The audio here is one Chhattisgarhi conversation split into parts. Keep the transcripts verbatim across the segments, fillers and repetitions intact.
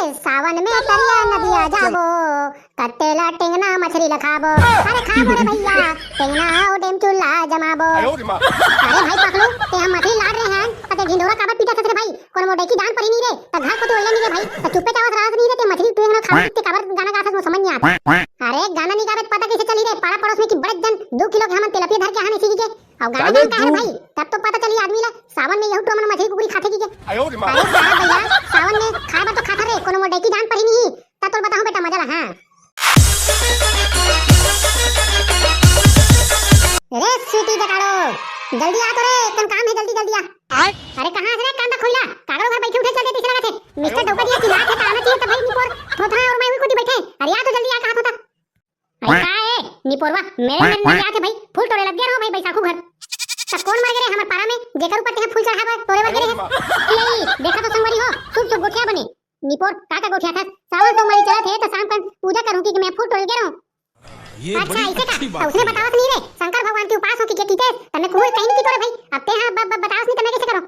सावन में तरिया नदिया जाबो, कत्ते ला टेंगना मछरी ला खाबो। अरे खाबो रे भैया, टेंगना अउ डेमचुल ला जमाबो। अरे भाई पकलू, ते हम मछरी लाड़ रहे हैं, त ते ढिंढोरा काबर पीटत हस रे भाई? कोनो मोर डैकी जान परी नहीं रे, त घर को तो ओइला नहीं रे भाई, त चुप्पे चावत रहस नहीं रे, ते मछरी टेंगना खाबो, ते काबर गाना गाथस, मोर समझ नहीं आत। अरे गाना नहीं गावे त पता कैसे चली रे? पाड़ा पड़ोस में कि बड़े जन दू किलो के हमन तेलपिया धर के आने सीखी के, अउ गाना गान का है भाई, तब तो पता चली आदमी ला सावन में यहू टोमन मछरी कुकरी खाथे की के। अरे सारा भैया, सावन में खाए बर तो खाता रे, कोनो मोर डैकी जान परी नहीं, त तोर बताहूं बेटा मजा ला, हाँ। रे स्वीटी जकाड़ो, जल्दी आ तो रे, एक काम है, जल्दी जल्दी आ। अरे कहाँ हस रे कांदा खोइला? काकरो घर बैठे उठे चल देते, ऐसे लगत हे मिस्टर डौका जी चिल्लात हे, त आना चाहिए त भाई निपोर, थोथना अउ मैं भी खुद ही बैठे। अरे आ तो जल्दी आ, कहाँ थोथा? अरे का ए निपोरवा, मेरे मेरे नरियात हे भाई, फूल टोरे लग गया रहो भाई बैसाखू घर। त कौन मर गे रे हमर पारा में, जेकर ऊपर तेहा फूल चढ़ाबे टोरे बर गे रहे? ए, देखा तो संगवारी हो, शुभ शुभ गोठिया बने। निपोर का का गोठियाथस? सावन सोमवारी चलत हे त शाम कन पूजा करहूं कि मैं फूल टोरे गे रहूं। अच्छा ऐसे का? त उसने बतावत नहीं रे, शंकर भगवान के उपास हो कि के कीते, त मैं कुहू कहीं नहीं कीतो रे भाई। अब तेहा ब- ब- बतावत नहीं त मैं कैसे करूं?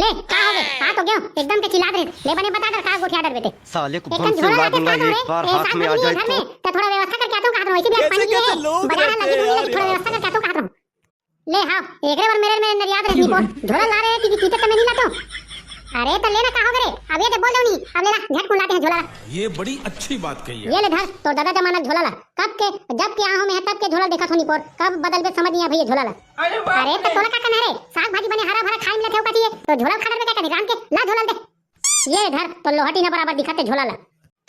ले का हो गे? आ तो गयो, एकदम के चिल्लात रहे। ले बने बता डर का गोठिया डर बेटे। साले को एक बम से उड़ा दूंगा एक बार हाथ में आ जाए तो। त थोड़ा व्यवस्था करके आता हूं, कहा था वैसे भी आज पानी है, बाजार है लगी नहीं है, थोड़ा व्यवस्था करके आता हूं, कहा था। ले हाँ, एकरे बर मेरे में नरियात रहे निपोर, झोला ला रहे कि कीते त मैं नहीं लातो। अरे त लेना का हो गे रे? अब ये तो बोल दो नहीं, अब ले ला, झट कुन लाते हैं झोला ला। ये बड़ी अच्छी बात कही है। ये ले धर, तोर दादा जमाना झोला ला। कब के, जब के आहो मैं तब के झोला देखत हो निपोर, कब बदलबे समझ नहीं आ भैया झोला ला। अरे त तोला का करना रे? साग भाजी बने हरा भरा खाए मिलत हे, का चाहिए? त झोला खा डरबे का कभी राम के, ला झोला दे। ये धर, तोर लोहा टीना बराबर दिखत हे झोला ला।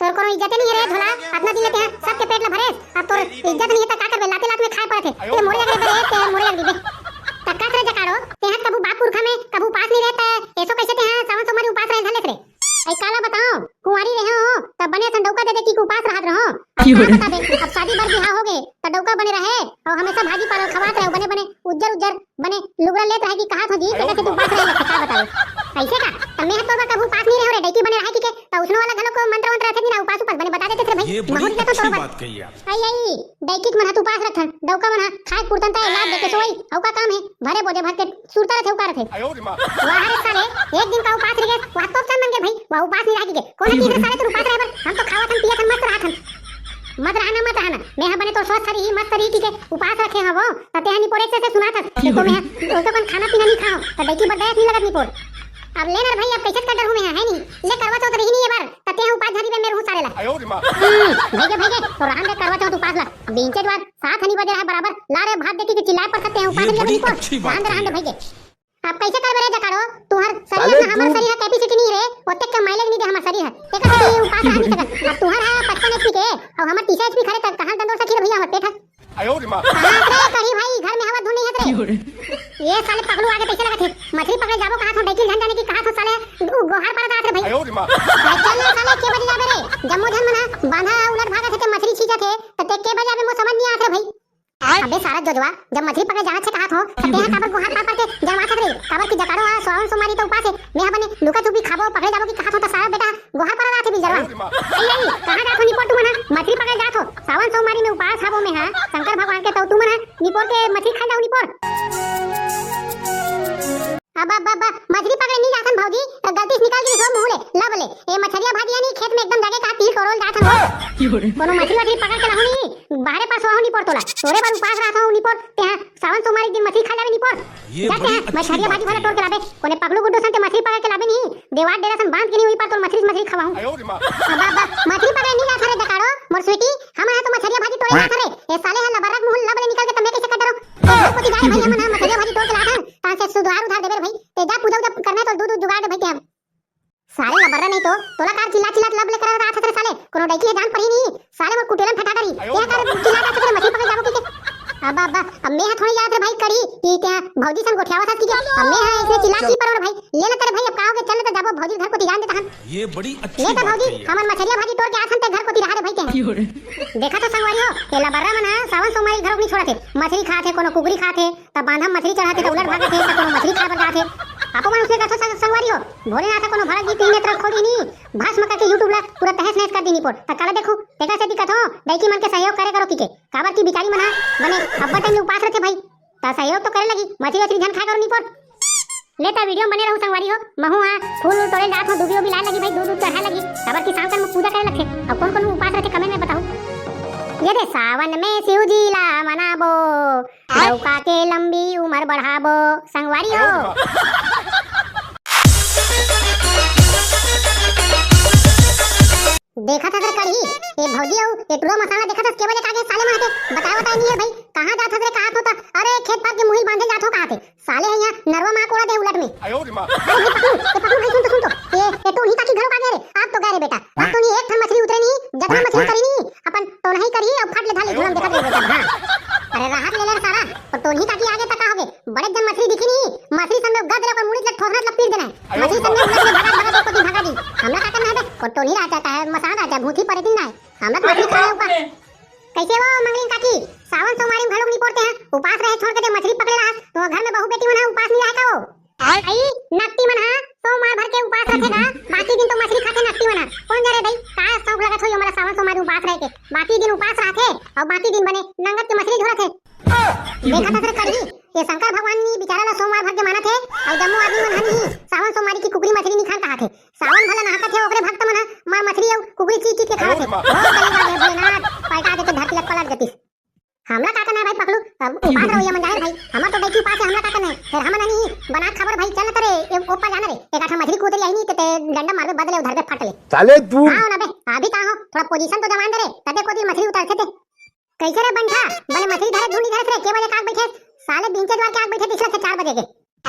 तोर कोनो इज्जत नहीं है रे झोला, अतना दिन ले तेहा सबके पेट ला भरेस, अब तोर इज्जत नहीं है त का करबे? लाते लात में खाए पड़त हे। ते मोरे लग रे बे, ते मोरे लग रे बे। त का रे जकाड़ो, तेहा कभू बाप पुरखा में कभू उपास नहीं रहे त एसो कैसे तेहा सावन सोमवारी उपास रहे धलेस रे? आई काला बताओ, कुंवारी रहे हो त बने असन डौका दे दे कि उपास रहत रहो। अब का बताबे, अब शादी बर बिहाव हो गे त डौका बने रहे, अउ हमेशा भाजी पालल खवात रहे, बने बने उज्जर उज्जर बने लुगरा लेत रहे कि कहा थो जी, तेकर से तू उपास रहे लगथे, का बतावे? ऐसे का? त मैं ह तोर बर कभू उपास नहीं रहे रे, डैकी बने रहे कि के, त उसनो वाला घलो को मंत्र वंत्र रथे कि ना, उपास उपास बने बता देते थे भाई। ये बड़ी महूं जातो अच्छी तोर बर। बात कही आप। आई, आई, डैकी मन ह त उपास रखथन, डौका मन ह खाए पुरतन त लात देके सोई, अउ का काम है? भरे बोझे भर के सुरता रथे, उका रथे। वाह रे साले, एक दिन का उपास रह गए, वह तो चल मन गए भाई, वह उपास नहीं रहे कि के। कौन है तीसरे साले तोर उपास रहे बर? हम तो खावत हन, पियत हन, मस्त रहत हन। मत रहना, मत रहना। मैं ह बने तोर स्वस्थ रही, मस्त रही कि के उपास रखे हवो। त तेहा निपोर एक से सुनाथस। देखो मैं ह ओकर कन खाना पीना नहीं खाओ। त डैकी बर दया नहीं लगत निपोर। अब ले ना रे भाई, अब कैसे कर डरहूं मैं ह, है नहीं? ले करवा चौथ रही नहीं ये बार। त तेहा उपास झरी बे मेरे हूं सारे ला। हम्म, भैगे, भैगे, तो रहन दे करवा चौथ उपास ला। बीचे द्वार सात हनी बजे रहा बराबर। ला रे भात देखी के चिल्लाए पर सकते हैं उपास ये नहीं बड़ी निपोर। अच्छी बात रहन दे, रहन दे भैगे। अब कैसे करबे रे जकाड़ो? तुहर शरीर साले ना हमर तू शरीर ह, कैपेसिटी नहीं रे, ओतेक के माइलेज नहीं दे हमर शरीर ह। तेकर सेती उपास रह नहीं सकत। अब तुहर ह पचपन एचपी के, अउ हमर तीस एचपी खरे तक कहां दंदोर सखी रे भैया हमर पेट ह। बाप रे, कही भाई, घर में हवा धुन नहीं हत रे। ये साले पगलू आगे कैसे लगत हे? मछली पकड़े जाबो कहा थो, डैकी झन जाने की कहा थो साले, उ गोहार परत आत रे भाई। अरे चल ना साले, के बजे जाबे रे? जम्मो झन मन ह बांधा उलट भागत हे, ते मछली छींचत हे, त ते के बजे जाबे, मोर समझ नहीं आत रे भाई। अबे सारा जोजवा, जब मछली पकड़े जाना छे कहा थो, त तेहा काबर गोहार पार पार के जरवात हस रे? काबर कि जकाड़ो हा, सावन सोमवारी त उपास हे। मैं ह बने लुका छुपी खाबो, पकड़े जाबो कि कहा थो, त सारा बेटा गोहार पार आत हे बिलजरवा। आई, आई, कहां जात हो निपोर तुमन ह? मछली पकड़े जात हो। सावन सोमवारी में उपास हाबो मैं ह, शंकर भगवान के, त तुमन ह निपोर के मछली खाए जाओ निपोर। अब, अब, अब, अब, मछली पकड़े नहीं जाथन भौजी, त गलती से निकल गई हो मुंह ले, लब ले। ए मछरिया भाजी यानी खेत में एकदम जाके कहा तिल टोरोल जाथन हो। कोनो मछली वछली पकड़ के लाहू नहीं, बाहरे पास वाहू नहीं पड़तोला। तोरे बर उपास रहत हूं नहीं पड़, तेहा सावन सोमवारी के दिन मछली खा लाबे नहीं पड़। ये जाते बड़ी हैं, अच्छी मछरिया बात भाजी भला कही। टोर के लाबे। कोने पगलू गुड्डू सन ते मछली पकड़ के लाबे नहीं, देवार डेरा सन बांध के नहीं हुई पर तोर मछली, मछली खवाहूं। अब, अब, अब, मछली पकड़े नहीं जात रे जकाड़ो, मोर स्वीटी, हम ह तो मछरिया भाजी टोरे जात रे। ए साले ह लबरक मुंह लब ले निकल के तमे कैसे कर डरो? ए, कोती जाए भाई, हमन ह मछरिया भाजी टोर के लाथन, तान से सुधार उधार देबे रे भाई। ते जा पूजा उजा करना है तो दूध उध जुगाड़ दे भाई ते हम। साले लबर्रा नहीं तो, तोला कार चिल्ला चिल्ला लब ले कर रहा था रे साले, कोनो डैकी है जान पड़ी नहीं, साले मोर कुटेलन फटा करी। ये कर चिल्ला था तेरे मछली पकड़ जाबो की के। अब, अब, अब मैं ह थोड़ी जात रे भाई करी, कि क्या भौजी सन गोठियावा साथ की के। अब मैं ह इसने चिल्ला की पर भाई, ले ले तेरे भाई, अब का हो गया, चल ले तो जाबो भौजी घर को तिगान देता हन। ये बड़ी अच्छी ले तो बात भौजी, कही है। हमन मछरिया भाजी टोर के आथन ते घर को तिरा रे भाई के। देखा तो संगवारी हो, ये लबर्रा मन ह सावन सोमवारी घर नहीं छोड़ा थे, मछली खाथे, कोनो कुकरी खाथे, त बांधा मछली चढ़ाथे, त उलट भागत हे, त कोनो मछली खाए बर जाथे। आपो मन उसने कथो संग-, संगवारी हो, भोलेनाथ ह कोनो भरत जी तीन नेत्र खोली नी, भस्म करके YouTube ला पूरा तहस नहस कर दी निपोर। त काला देखू, तेकर सेती कथो, डैकी मन के सहयोग करे करो किके। काबर की बिचारी मन ह बने अब्बड़ टाइम ले उपास रथे भाई। त सहयोग तो करे लगी, मछली वछली झन खाए करो निपोर। ले त video में बने रहू संगवारी हो। महू हा फूल उल तोड़े जात हो, दूबी उबी लाए लगी भाई, दूध दूध चढ़ाए लगी, काबर कि सावन में पूजा करे लगथे। अउ कोन कोन उपास रथे, comment में बताहू। ये दे सावन में शिव जी ला मनाबो, लौका के लंबी उम्र बढ़ाबो संगवारी हो। देखत हस रे कड़ही, ए भौजी अउ ए टुरा मसान देखत हस, के बजे का गे साले मन ह ते बताए बताए नहीं है भाई। कहाँ जात हस रे, कहाँ होता? अरे खेत पात के मुहिल बांधे जात हो कहा थे। साले ह यहाँ नरवा माँ कोड़ा दे उलट में। अरे भाई पकड़ू, ए पकड़ू भाई, सुन तो, सुन तो। ए, ए टोनही काकी घरो का गे रे? आप तो गे रे बेटा। आप तो नहीं एक ठन मछली उतरे नहीं, जतना मछली उतरी नहीं, अपन टोनही करही अउ फट ले धाले झोला में देखत रहे बेटा। हाँ। अरे राहत ले ले रे सारा, पर टोनही काकी आगे तक का होगे? बड़े जन मछली दिखी नहीं, मछली सन में गद रे, ओकर मुड़ी ले ठोसना ले पीट देना है। मछली सन में उलट में भगा, भगा, तो कोती भगा दी। हमला का करना है बे? को टोनही रहा चाहता है, मसान रहा चाहे, भूथी परे दिन ना है। हमला तो मछली खाना है ऊपर। कैसे वो मंगलीन काकी, सावन सोमवारी में घलोक नहीं पड़ते हैं, उपास रहे छोड़ के दे मछली पकड़े रहा, तो घर में बहू बेटी मन है उपास नहीं रहे का वो? आई नकटी मन हा सोमवार भर के उपास रथे गा, बाकी दिन तो मछली खाथे नकटी मन हा। कोन जाने भाई का शौक लगत हो यो मोला सावन सोमवारी उपास रहे के, बाकी दिन उपास रहथे अउ बाकी दिन बने नंगत के मछली झोरथे। देखत हस रे कड़ही, ये शंकर भगवान नी बिचारा ला सोमवार भर के मानत हे, अउ जम्मो आदमी मन हा नी सावन सोमवारी की कुकरी मछली नी खान कहाथे। सावन भला नहाकत हे ओकरे भक्त मन हा मार मछली अउ कुकरी चीख चीख के खावत हे। ओ चले गा हे भोलेनाथ, पलटा देते धरती ला पलट देतिस। हमला का करना है भाई पकलू, अब उपास रहो या मन जाए भाई, हमर तो डैकी उपास है, हमला का करना है? फिर हमन नहीं बना खाबर भाई, चल न तरे, ए, ऊपर जाना रे, एक आठा मछली कूद रही आई नहीं ते, ते डंडा मारबे बदले उधर बे फट ले। साले तू। हाँ ना बे, अभी कहाँ हो, थोड़ा position तो जमान दे रे, तबे को दिल मछली उतर थे ते। कैसे रे बंठा, बने मछली धरे ढूंढी धरे रे, के बजे काग बैठे, साले बिंचे द्वार के आग बैठे दिखला थे चार बजे के।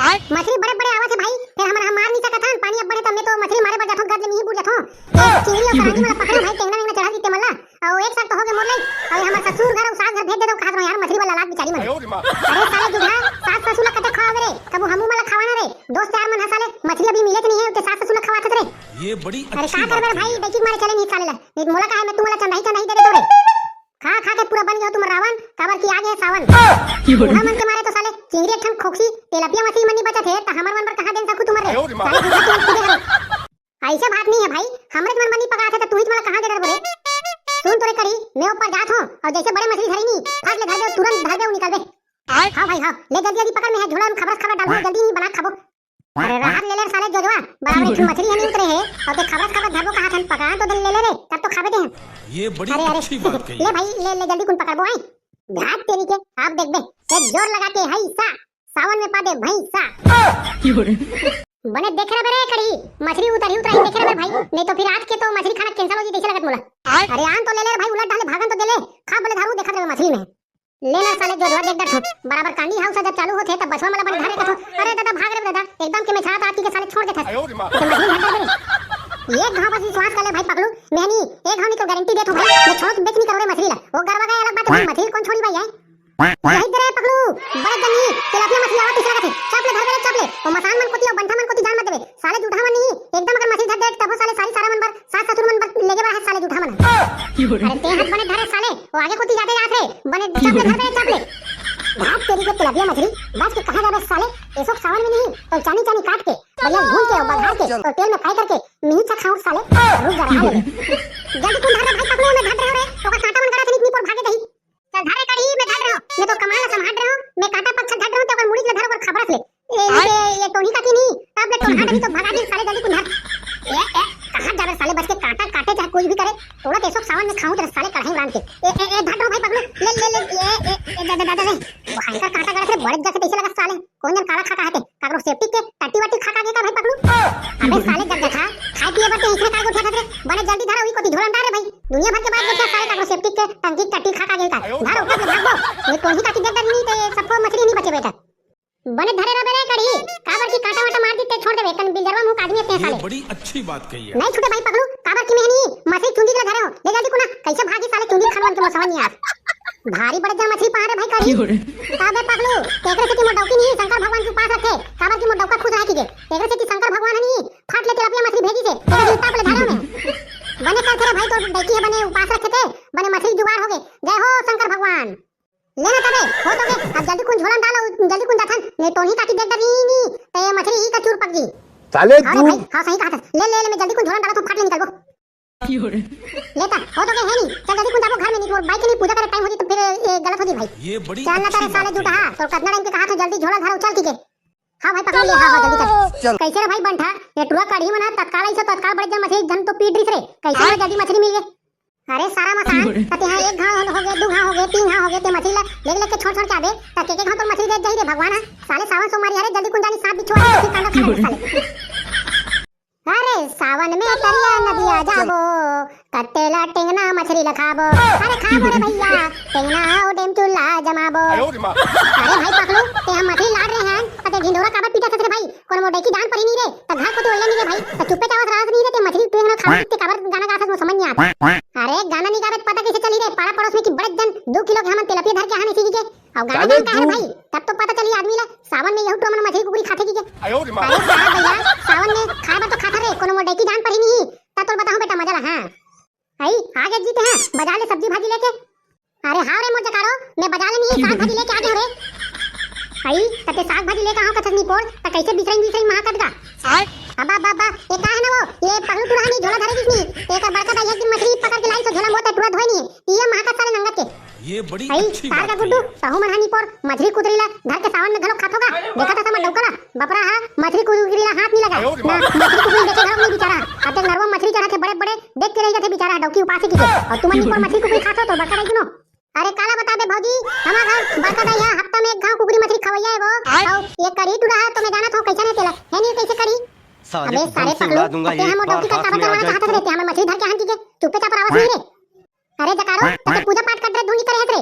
मछली बड़े बड़े आवत हे भाई, फिर हमन हम मार नहीं सकत हन, पानी अब बढ़े त मैं तो मछली मारे बर जाथों, गद ले मिही बूड़ जाथों। ए, चिंगड़ी अउ करांगी मन ला पकड़ो भाई, टेंगना वेंगना चढ़ा दीते मन ला। अउ एक साल तो होगे मोर लइक, अउ हमर ससुर घर अउ सास घर भेज दे दो, कहात रहो यार मछली वाला लात बिचारी मन। अरे साले जुधा, सास ससुर ला कते खवावे रे, कबू हमू मन ला खवाना रे। दोस्त यार मन ह साले मछली अभी मिले के नहीं है, ते सास ससुर ला खवात रे। ये बड़ी अरे का करबे भाई, डैकी मारे चले नहीं साले ला, नहीं मोला का है, मैं तुमन ला चंदाही चंदाही दे देतो रे। खा खा के पूरा बन गया तुम रावण, काबर कि आ गए सावन। बूढ़ा मन के मारे तो साले चिंगरी एक ठन खोखसी तेलपिया मछली मन नहीं बचत हे, त हमर मन बर कहाँ देन सकू तुमर रे? साले बूढ़ा तुमन खुदे हरो। ऐसे बात नहीं है भाई, हमरे मन बर नहीं पकाथे त तू ही तुम्हारा कहाँ दे डरबो रे? सुन तोरे करी, मैं ऊपर जात हूँ अउ जैसे बड़े मछली धरी नहीं, फट ले धर दे, तुरंत धर दे निकल दे। हाँ भाई हाँ, ले जल्दी जल्दी पकड़, मैं है झोला में खबरस खबर डालू, जल्दी नहीं बना खाबो। अरे राहत ले ले रे साले जोजवा, बराबर एक ठन मछली ह नहीं उतरे हे, अउ ते खबरस खबर धरबो कहाथन, पकड़ान तो दे ले ले रे, तब तो खाबे दे हम। ये बड़ी अरे अरे अच्छी बात कही। ले भाई ले ले जल्दी कुन पकड़बो आई। घात तेरी के, आप देखबे, ये जोर लगा के है सा, सावन में पा दे भैंसा। बने देख रहे बरे कड़ी, मछली उतरी उतराई देख रहे भाई, नहीं तो फिर आज के तो मछली खाना cancel हो जी जैसे लगत मोला। अरे आन तो ले ले रे भाई, उलट डाले भागन तो दे ले, खा बोले धारू देखत रहे मछली में। ले ना साले जोधवा देख डर, बराबर कांडी हाउस जब चालू होथे तब बसवा मला बने धरे कथो, अरे दादा भाग रे दादा, एकदम के मैं छात आती के साले छोड़ देथस। आयो रे माँ। तो मछली धर दे रे। एक घाव बस विश्वास कर ले भाई पगलू, मैं नहीं, एक घाव नहीं तो गारंटी देत हूँ भाई, मैं छोड़ देख नहीं करो रे मछली ला। वो गरवा गए अलग बात है, मछली कौन छोड़ी भाई है? यही दे रे पगलू, बड़े जनी, तिलपिया मछली आवा तीसरा कथे, चाप ले धर दे रे, चाप ले। वो मसान मन कोती और बंठा मन कोती जान मत देवे। साले जूठा मन नहीं, एकदम अगर मछली धर दे तब साले सारी सारा मन बर, सास ससुर मन बर लेगे बर है साले जूठा मन। अरे ते हाथ बने धरे साले, वो आगे कोती जाते जात रे, बने चाप ले धर दे रे, चाप ले। भाग तेरी के तिलपिया मछली, बच के कहाँ जाबे साले, एसो सावन में नहीं, तो चानी चानी काट के, बढ़िया भून के और बघार के, और तेल में fry करके, मिही चा खाऊं साले, रुक जा रहा है। जल्दी कुन धर रे भाई पगलू, मैं धर रहे हो रे, ओका कांटा मन गड़ा थे निकनी पर भागे दही। चल धरे कड़ी, मैं धर रहे हो, मैं तो कमाल संभाल रहे हो, मैं कांटा पत्थर धर रहे हो, तो ओकर मुड़ी ले धर, ओकर खबरस ले। ए, ये, ये टोही काकी नहीं, तब ले टोहा नहीं तो भगा दी साले, जल्दी कुन धर। ए, ए, कहाँ जाबे साले, बच के कांटा काटे चाहे कुछ भी करे, तोड़ा तेसो सावन में खाऊं तेरे साले कढ़ाई में रांध के। ए, ए, ए, धर रहे हो भाई पगलू, ले, ले, ले, ए, ए, ए, दादा, दादा, ले। वो हैंकर कांटा गड़ा थे, बड़े जैसे कैसे लगा साले। कौन जन काला खा कहा थे, काकरो सेप्टिक के टट्टी वट्टी खा खा के का भाई पकड़ू? अबे साले जब देखा, खाए पिए बर ते इसने कागो उठा रे, बने जल्दी धरा, उही कोती झोलन डारे भाई। दुनिया भर के बात देखा साले, काकरो सेप्टिक के टंकी टट्टी खा खा के का। धर ओकर से भागो। ये कोही काटी देख डर नहीं ते सबको मछली नहीं बचे बेटा। बने धरे रबे रे कड़ी, काबर की कांटा वाटा मार दी ते छोड़ देवे, कन बिलजरवा मुंह आदमी ते ये साले। बड़ी अच्छी बात कही है। नहीं छूटे भाई पगलू, काबर की मैं नहीं, मछली चुंदी के धरे हो। ले जल्दी कुना, कैसे भागी साले चुंदी खान बन के मोसवा नहीं आज। भारी बड़े जा मछली पहा रे भाई करी। का बे पगलू, तेकरे से कि मोर डौकी नहीं शंकर भगवान के उपास रखे, काबर कि मोर डौका खुश रहे कीजे। तेकरे से कि शंकर भगवान है नहीं, फट ले तिलपिया मछली भेजी से, तेरे दिन ताप ले धारे में। बने कर तेरे भाई तोर डौकी है बने उपास रखे थे, बने मछली जुगाड़ हो गए। जय हो शंकर भगवान। ले ना तबे, हो तो गए, अब जल्दी कुन झोलन डालो, जल्दी कुन जाथन, नहीं तो ही काटी देख डरी नहीं, ते मछली ही का चूर पक गई। साले अरे तू भाई, हाँ सही कहा था, ले ले ले मैं जल्दी कुन झोलन डालो तो फट ले निकलबो। लेता, हो तो गए है नहीं। चल जल्दी कुन जाबो घर में, नहीं तो बाइक की नहीं पूजा करे टाइम हो जी तो फिर ये गलत हो जी भाई। ये बड़ी चल ना अच्छी तेरे साले बात झूठा, कही। हाँ, तो कितना टाइम के कहा था जल्दी झोला धरो, चल ठीक है। हाँ भाई, पकड़ लिया, हाँ, हाँ, जल्दी चल। चल। कैसे रे भाई बंठा, ये टुरा कढ़ी मना तत्काल ऐसे तत्काल बड़े जन मछली जन तो पीट रिस रे, कैसे हाँ? जल्दी मछली मिल गए? अरे सारा मसान, कते हाँ एक घाव हो गए, दू घाव हो गए, तीन घाव हो गए, ते मछली ला लेग लेग के छोड़ छोड़ के आबे, त के के घाव तो मछली दे जाही रे भगवान, हाँ? साले सावन सोमवारी हरे, जल्दी कुंजानी साथ बिछुआ दे, फिर कांदा खा साले। अरे सावन में तरिया नदिया जाबो, कत्ते ला टेंगना मछली ला खाबो। अरे खाबो रे भैया, टेंगना अउ डेमचुल्ला जमाबो। अरे भाई पकलू, ते हम मछली लाड़ रहे हैं, अते ढिंढोरा काबर पीटा रे भाई? कोनो मोर डैकी जान परी नहीं रे, त घर को तो ओइला नहीं रे भाई, त चुप्पे चावत रास नहीं रे, ते मछली टेंगना खाबो, ते काबर गाना गाथस मोर समझ नहीं आत। अरे गाना नहीं गाबे त पता कैसे चली रे? पाड़ा पड़ोस में कि बड़े जन दू किलो के हमन तेलपिया धर के आने सीखी के, अउ गाना गान का है भाई, तब तो पता चली आदमी ला सावन में यहू टोमन मछली कुकरी खाथे की के। अरे सारा भैया, सावन में खाए बर तो खाता रे, कोनो मोर डैकी जान परी नहीं, तब तो बताहूं बेटा मजा ला। हाँ। आई, आ गए जी ते हैं, बाजार ले सब्जी भाजी लेके। अरे हाँ रे मोर जकाड़ो, मैं बाजार ले नहीं साग भाजी लेके आ गया रे। आई, तते साग भाजी लेके आओ कथस निपोर, त कैसे बिसरई बिसरई महाकत गा? अब्बा, अब्बा, अब्बा, ये का है ना वो, ये पगलू टुरा नहीं झोला धरे दिस नहीं, एक बड़का दाई एक दिन मछली पकड़ के लाई तो झोला मोटा टुरा धोए नहीं, ये महाकत साले नंगत के। ये बड़ी आई, अच्छी सार बात का गुड्डू, कही। तहू मन हानि पर मछली कुतरी ला धर के सावन में घलो खाथो का? देखा था समझ लौका ला, बपरा हा मछली कुतरी ला हाथ नहीं लगा। ना, मछली कुतरी देखे घलो नहीं बेचारा। अब तक नरवा मछली चढ़ा थे बड़े बड़े, देख के रह जाथे बेचारा डौकी उपासी की के। और तुमन नहीं पर मछली कुतरी खाथो तो बड़का दाई सुनो। अरे काला बता दे भौजी, हमार घर बड़का दाई हा हफ्ता में एक घाव कुकरी मछली खवैया है वो। और ये करी टुरा है तो मैं जाना था कैसा नहीं तेला। है नहीं कैसे करी? साले अबे सारे पकलू, ते हमर डौकी का काबर करवाना चाहत रे, ते हमर मछली धर के हाथ की के चुप्पे चाप आवाज नहीं रे। अरे जकाड़ो, तते पूजा पाठ कर रे, धुन नहीं करे हस रे।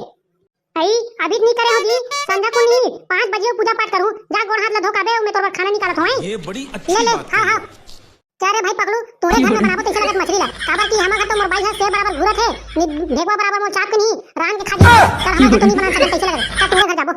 अई, अभी नहीं करे हो जी, संध्या को नहीं, पाँच बजे पूजा पाठ करूँ, जा गोड़ हाथ ला धो काबे, मैं तोर बर खाना निकालत हूँ। ये बड़ी अच्छी ले, ले, बात खा, कही। खा। क्या रे भाई पगलू, तोरे घर में बनाबो तैसे लगत मछली ला, काबर कि हमर घर तो मोर बाई हा सेव बराबर घूरत है, नि-, ढेकवा बराबर मोर चाप के नहीं, रान के खा गया, चल हमर घर तो नहीं बना सकत तैसे लगत, चल तोरे घर जाबो।